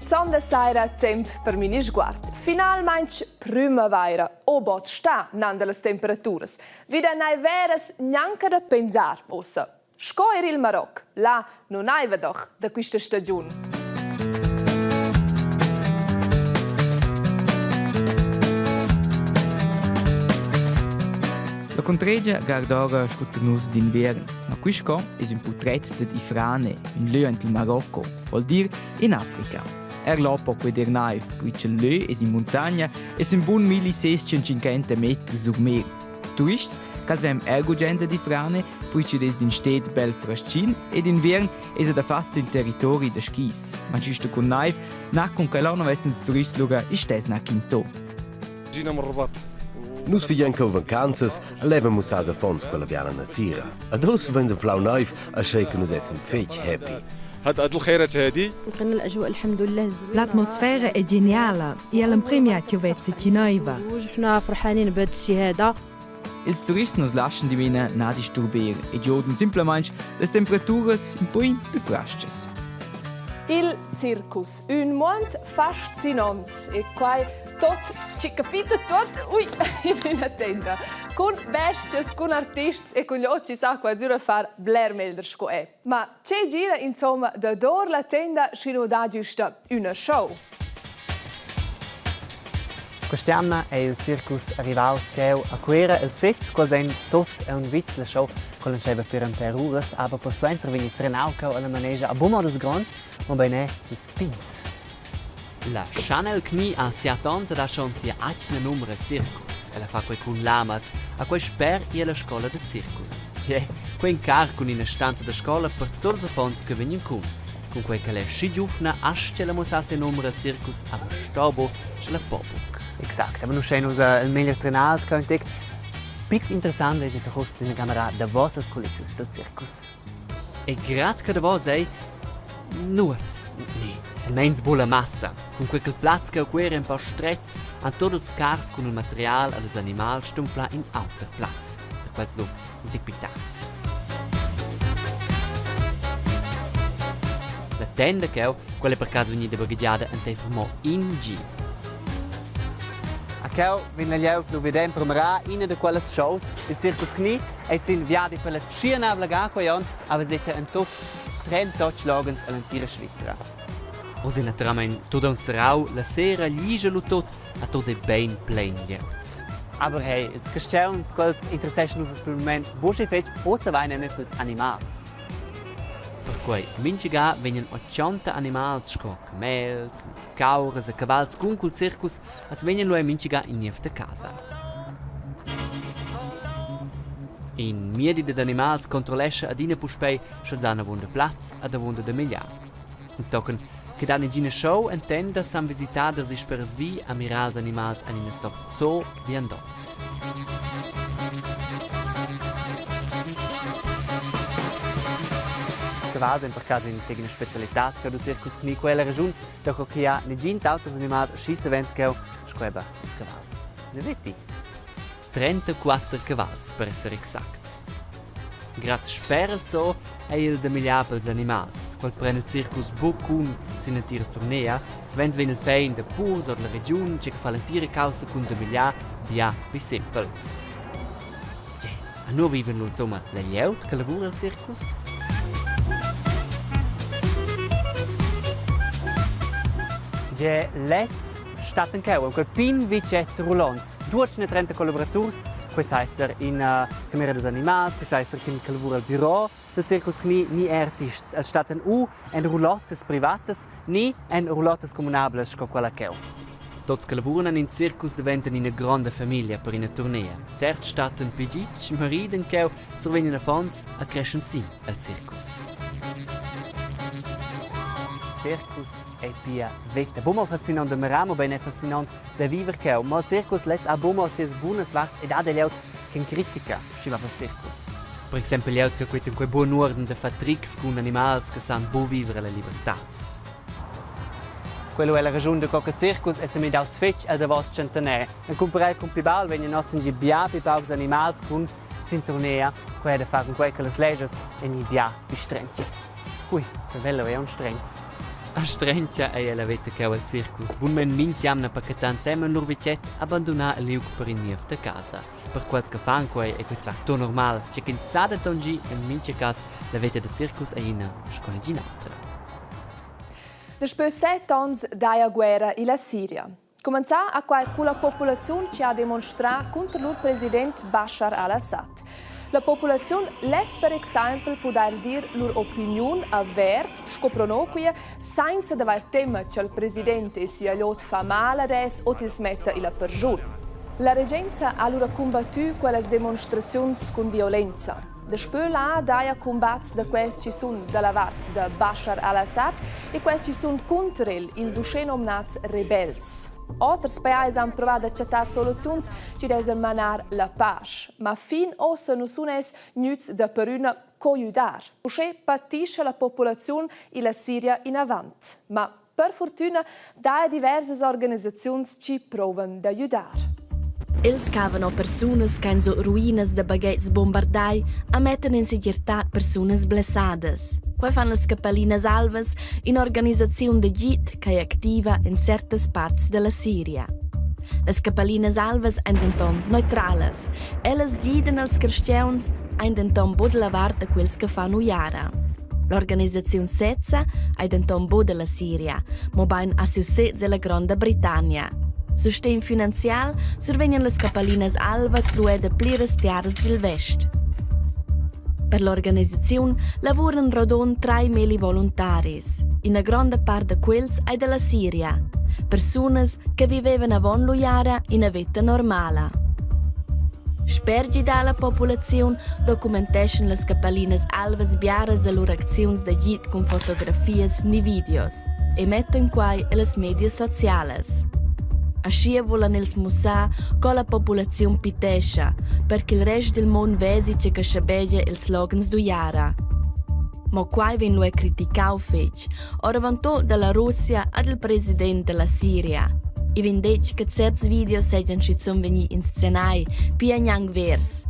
Sonda saira temp per minisguard. Finalmaing prümavaira o bod sta nan da las temperaturas. Vi da naiveras gnanca da pensar uossa. Sco eir il Maroc, là nun naiva doch da quista stagiun. La cuntredgia guardora scu tar nus d'inviern, ma quist co es ün purtret dad Ifrane, ün lö aint il Marocco, vuol dir in Africa. Er là po quai dir naiv, poi cha'l lö es in muntagna e sün bun 1650 meters sur mer. Turists ch'als vain eir gugent ad Ifrane, poi chi'd es d'insted bel fras-chin e d'inviern esa dafatta ün territori da skis. Ma güsta cun naiv, na cun quella non vessen ils turists lura istess na quinto. Nus figien cheu vacanzas e levan mussar als affons quella biala natira. Ad uss vein anflau neiv, aschia che nus essan fetg happy. L'atmosfera è geniala e all'emprema ch'jeu vezzi chi neiva. Ils turists nu's laschan dimena na disturber e giodan simplamaing las temperaturas ün poin pü fras-chas. Il circus, ün muond fascinant e quai tot chi capita tuot ui in üna tenda. Cun bestias, cun artists e cun gl'ot chi sa qua zura far bler meglder sco è. Ma che gira insomma dador la tenda schi nu dà giusta üna show? Quest'jamna è il circus arrivaus cheu a Cuera. Els sezs, quels ein tots aunc vits la show, quella entscheiva per un pèr uras, aber persuenter vegn trenau cheu alla manegia a buca mo dils gronds, mobein er ils pigns. La Chanel Knie ha siat onns ed ha schon sia atgna numra circus. Ella fa quei cun lamas, a quei sper ir alla scola da circus. Tge, quei in car cun ina stanza da scola per tuts ils affons che vegnan cun. Cun quei ch'ella è schi giuvna astga ella mussar sia numra circus, aber sto buc, sche la po buc. Exact, aber nus schein ussa il meglier trenals che tec. Pic interessant es der host in camera da vossas culissas del circus. E grad che davos ei nuot, ne, silmeins bulla massa. Cun quei ch'il plaz cheu Cuera è empau strets, han tut ils cars cun il material ed ils animals stumflà in auter plaz. Da quels lu in tec pli tard. La tenda cheu, quella è per caso vegnida baghegiada enteifer mo in gi. A cheu vegn la glieud lu vedem promerar ina da quellas shows. Il Circus Knie ei sin viadi per la tschienavla ga quei onn a viseta en tut 38 loghens ell'entira Svizra. Oz è naturalmein tut aunc serrau, la sera ligia lu tut a tut è bein plein glieud. Aber hey, ils carstgauns, quels interesseschan nus per il mument buca fetg, ussa vain nämlich pels animals. Perquei mintga vegnan 80 animals sco camels, cauras e cavals cun cul circus as vegnan lu ei mintga in niev da casa. In miedi dad animals controllescha adina puspei sch'els han avunda plaz ed avunda da migliar. Tochen che dat negina show en tenda san visitaders ir sperasvi a mirar ils animals en ina sort zoo viandont. Ils cavals ein per caso in ina specialitad che du circus ni quella regiun, daco che ha negins auters animals schi savens cheu sco eba ils cavals. Ne veti? 34 cavals per esser exacts. Grad sper il zoo ei il da migliar pels animals. Quel pren il circus buc cun sin l'entira turnea. Savens vegn il fein da purs ord la regiun che fa l'entira caussa cun da migliar bia pli sempel. Tgei, a nua viven lu insumma la glieud che lavura al circus? Tge lez stattan cheu, quel pign vitget rulont. 230 collaboraturs, quei sa esser ina camera dals animals, quei sa esser chi che lavura al büro del circus ni, ni artists. Els stattan u en rulottas privatas ni en rulottas communablas sco quella cheu. Tots che lavuran en in circus daventan ina gronda famiglia per ina turnea. Certs stattan pli gitg, mariden cheu, survegnan affons e creschan si al circus. Circus ei pia veta. Buca fascinant da mirar, mobein è fascinant da viver cheu. Ma il circus lez ha buca sias bunas varts ed ha da glieud che critica schi va pel circus. Per exempel glieud che queta quei buon uorden da far trics cun animals che san buc viver ella libertad. Quello è la ragiun da co che circus è semidaus fetg el davos tschentaner. En cumparer cun pli baul vegnan oz in bia pli paucs animals cun sin turnea. Quei ha da far cun quei che las legias ein bia pli strentgas. Ui, che bello è un strenz. A strencha ei ella veta cheu al circus bunmein mintg'jamna pachetà ensemen lur vitget abandunar il liug per in niev da casa. Per quels che fan quei ei quei zvar ton normal, che ch'ins sa denton gi en mintga cass la veta da circus ei ina sco negin'autra. Daspö set ons daja guerra illa Siria. Cumenzà ha quai culla populaziun chi ha demonstrà cunter lur president Bashar al-Assad. La populaziun less per exaimpel pudair dir lur opiniun avert sco pronoquia sainza d'avair temma cha'l president e sia glieud fa mal ad es o tils metta illa perschun. La regenza ha lura cumbattü quellas demonstraziuns cun violenza. Daspö là daja cumbats da quests chi sun da la vart da Bashar al-Assad e quests chi sun cunter el, ils uschè-nomnats rebels. Oters pajais han provà da chattar soluziuns chi dessan manar la pasch, ma fin uossa nu sun els gnüts daperüna co güdar. Uschè patischa la populaziun illa Siria inavant. Ma Per fortüna daja diversas organisaziuns chi prouvan da güdar. Els cavan o persunas ch'ein so ruinas da baghetgs bombardai a mettan en segirtad persunas blessadas. Quei fan las Capellinas Alvas, in'organisaziun d'agid ch'ei activa en certas parts dalla Siria. Las Capellinas Alvas ein denton neutralas. Ellas gidan als carstgauns, ein denton buc dalla vart da quels che fan uiara. L'organisaziun sezza ei denton buc dalla Siria, mobein ha siu sez ella Gronda Britannia. Sustegn finanzial survegnan las capallinas alvas lu da pliras tiaras dil vest. Per l'organisaziun lavuran rodund 3000 voluntaris. Ina gronda part da quels ei dalla Siria, persunas che vivevan avon l'uiara ina veta normala. Sper gidar la populaziun documenteschan las capellinas alvas biaras da lur acziuns d'agid cun fotografias ni videos e mettan quai ellas medias socialas. Aschia vulan els mussar co la populaziun pitescha, per ch'il rest dil mund vesi tge che schabegia els loghens d'uiara. Mo quai vegn lu er criticau fetg, oravantut dalla Russia ad il president dalla Siria. I vegn detg che certs videos seigien schizun vegni inscenai, pia gnanc vers.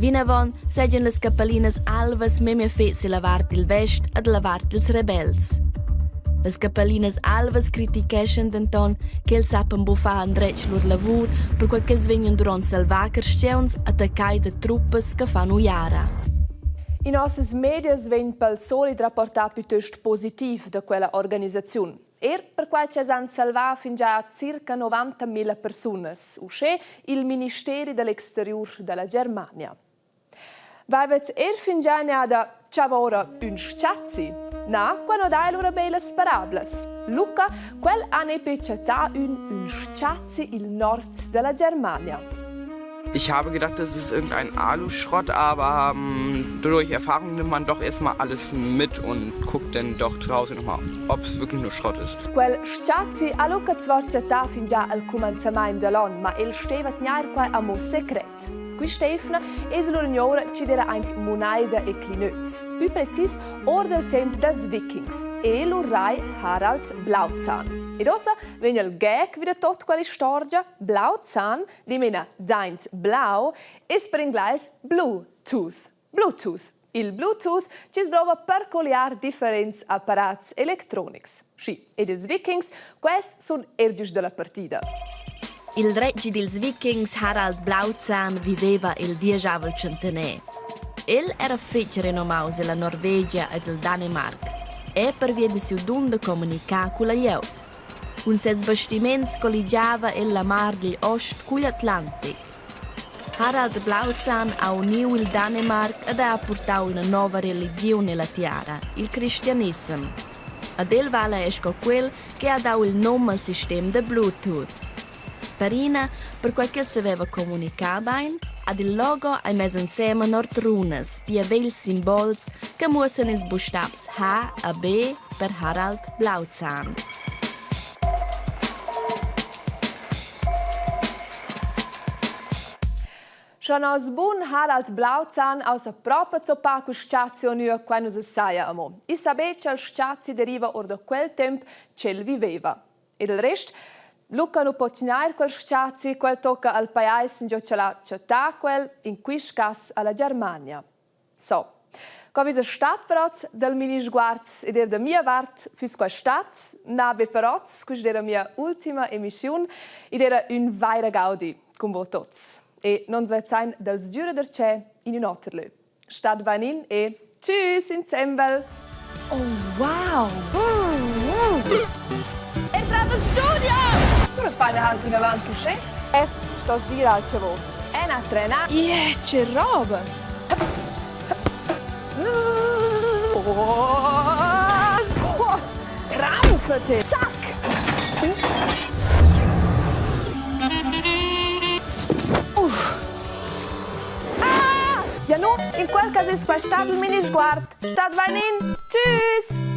Vinavon seigien las capellinas alvas memia fetg silla vart dil vest ed la vart dils rebels. Las capellinas alvas criticheschan denton ch'els sappan buffar endretg lur lavur, perquei ch'els vegnan duront salvar carstgauns attaccai da truppas che fan uiara. In nossas medias vegn pel solit rapportà plitost positiv da quella organisaziun. Er perquai ch'els han salvà fingià circa 90.000 persunas, uschè il ministeri da l'exteriur da la Germania. Vaivat er fingià gnada chavora ün s-chazzi? Na, qua no dai lura be las parablas. Luca, quel ha nepe chattà ün ün s-chazzi i'l nord da la Germania. Ich habe gedacht, das ist irgendein Aluschrott, aber ähm, durch Erfahrung nimmt man doch erstmal alles mit und guckt dann doch zu Hause nochmal, ob es wirklich nur Schrott ist. Quel s-chazzi ha Luca zwar chattà fingià al cumanzamaint da l'on, ma el steva tgnair quai amo secret. Quist'eivna es lura gnora chi d'eira aint munaida e clinöz. Plü precis or dal temp dals Vikings e lur rai Harald Blauzahn. Ed uossa vegn il gag vi da tot quell'istorgia. Blauzahn dimena daint blau, es per inglais Bluetooth. Bluetooth. Il Bluetooth chi's drouva per colliar differents apparats electronics. Schi, ed ils Vikings, quels sun eir güst da la partida. Il retg dils Vikings Harald Blauzahn viveva il dieschavel tschentener. El era fetg renomaus ella Norvegia ed el Danemarc e pervia da siu dun da communicar culla glieud. Cun ses bastiments colligiava el la mar digl ost cugl Atlantic. Harald Blauzahn ha uniu il Danemarc ed ha purtau ina nova religiun ella tiara, il cristianissem. Ad el vala è sco quel che ha dau il num al sistem da Bluetooth. Per ina, perquai ch'el saveva communicar bain, ad il logo hai mess ensemen ord runas, pia vegls simbols che muossan ils bustabs H a B per Harald Blauzahn. Scha nos bun Harald Blauzahn ausa propa zoppà cul s-chazi o nua, quai nu sa saja amo. I sa be cha'l s-chazi deriva our da quel temp ch'el viveva. Ed il rest, Luca nu po tgnair quel s-chazi, quel tocca al pajais ingio ch'el ha chattà quel, in quist cas a la Germania. So. Qua visa stat per oz dal Minisguard ed er da mia vart füss qua stat, na be per oz, quista era mia ultima emissiun ed era ün vaira gaudi cun vo tots. E non svezzain dals düra darchè in ün oter lö. Stat bain in e tschüss insembel! Oh wow! Entrate al studio! Come fai halt in avanti uschè? Eh, sto dir al che vo. Ena trena. Yeah, che robas! Oh, Rampfete! Zack! Uff. Ah! Ja nu, in quel cas es qua stat il mini sguard. Stat bain in. Tschüss!